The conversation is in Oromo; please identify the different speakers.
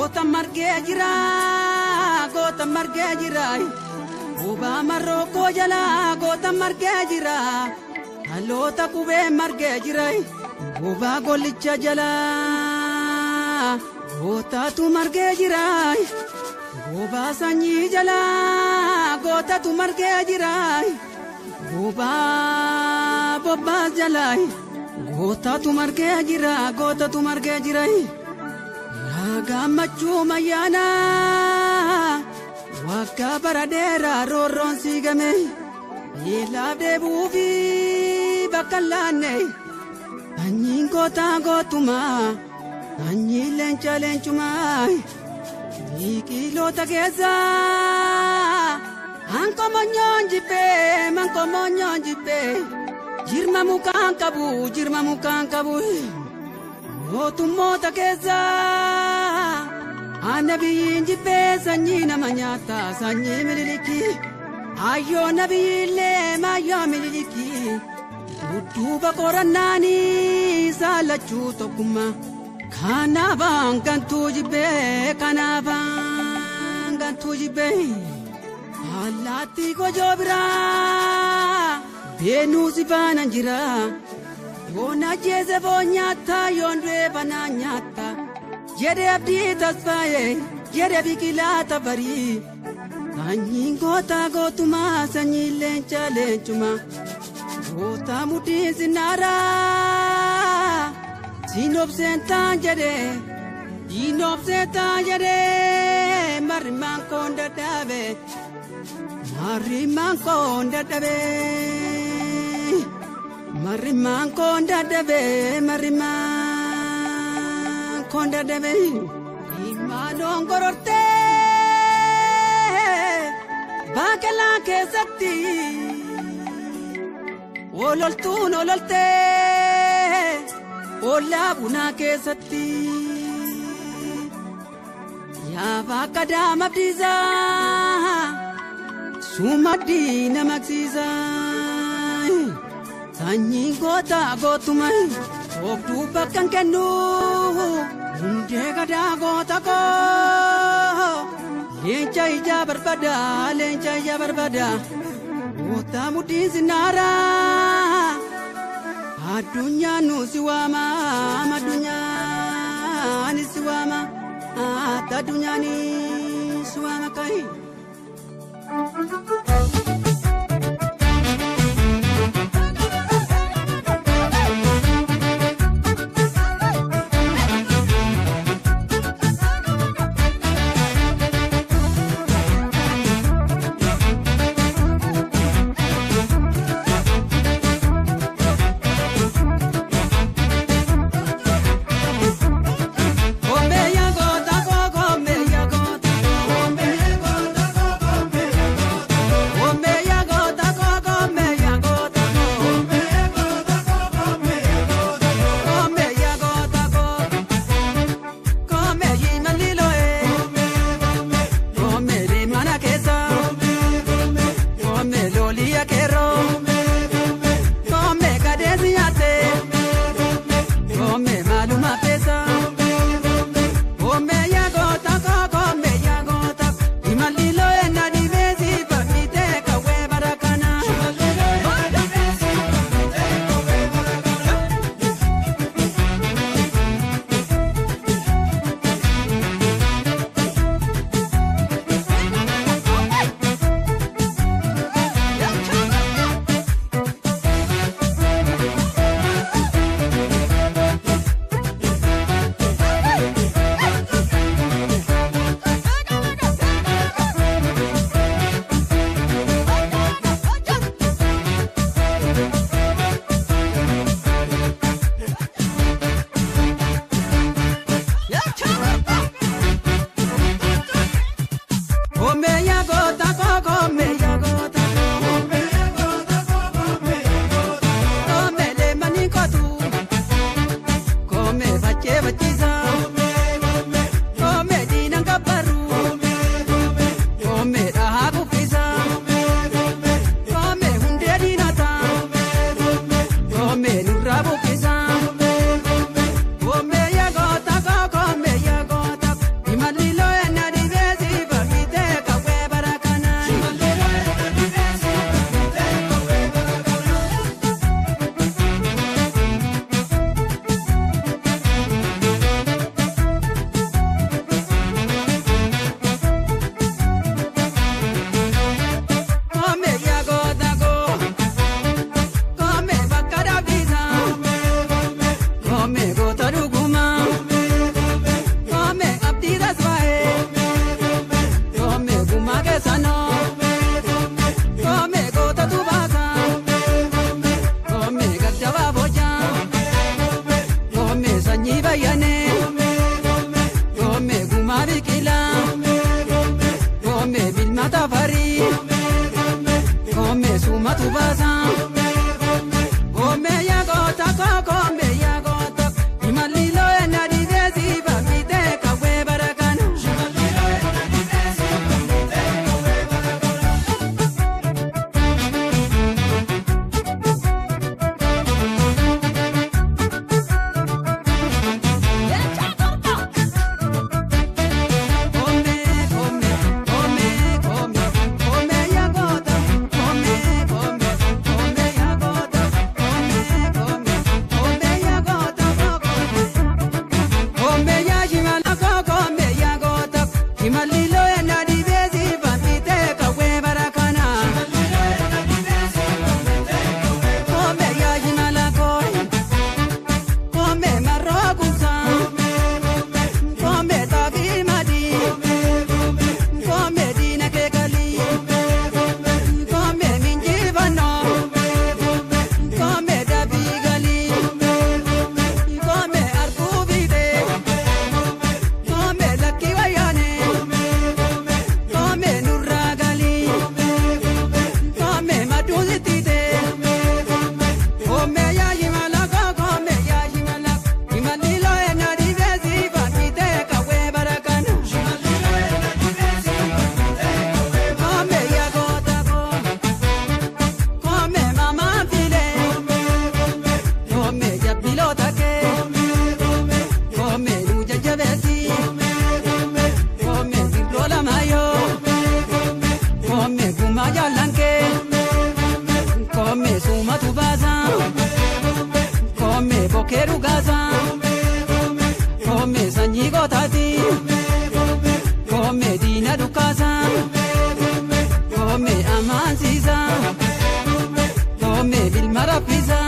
Speaker 1: Goota margee jira goota margee jira Gobaa marrookoo jalaa goota margee jira Dhaloota qubee margee jira Gobaa gollicha jalaa gootatu margee jira Gobaa sanyii jalaa gootatu margee jira Gobaa bobbaas jalaa gootatu margee jira gootatu margee jira Yaa gammachuu mayyaana waggaa bara dheeraa roorroon siigame beelaaf deebi'uu fi bakka hin laanne sanyiin gootaa gootumaa sanyiin leenca leencumaa biqiloota keessaa hankomonyoon jibbee mankomonyoon jibbee jirma mukaan qabu jirma mukaan qabu mootummoota keessaa annabiyyiin jibbee sanyii nama nyaata sanyii mililikii ayyoo nabiyyiillee maayyoo mililikii dudduuba qorannaanii saalachuu tokkummaa kanaafaan gantuu jibbee kanaafaan gantuu jibbee allaattii gojoo biraa beenuu si faana jira yoon ajjeese foon nyaata yoon du'e banaa nyaata jedhe abdii tasfaayee jedhe biqilaa tafarii sanyiin goota gootumaa sanyiin leenca leencumaa goota mudhiin sinnaaraa siinobseen taan jedhe siinobseen taan jedhe marrimaan koon dadhabe marrimaan koon dadhabe marrimaan koon dadhabe marrimaan koon dadhabe imaanoon gorortee baaqelaa keessatti ololtuun ololtee ollaa bunaa keessatti yaaba akka daamabdiisaa sumaddii namaqsiisaa sanyiin goota gootuma obduu bakka hin kennu hundee gadaa goota koo leenca ijaa barbaada leenca ijaa barbaada goota mudhiin sinnaaraa addunyaan nu si waama addunyaan si waama addunyaan si waama kai. Bokkee dhugaasa. Koomee sanyii gootaati. Koomee diina dukkaasa. Koomee amaansiisa. Koomee ilma raffisa.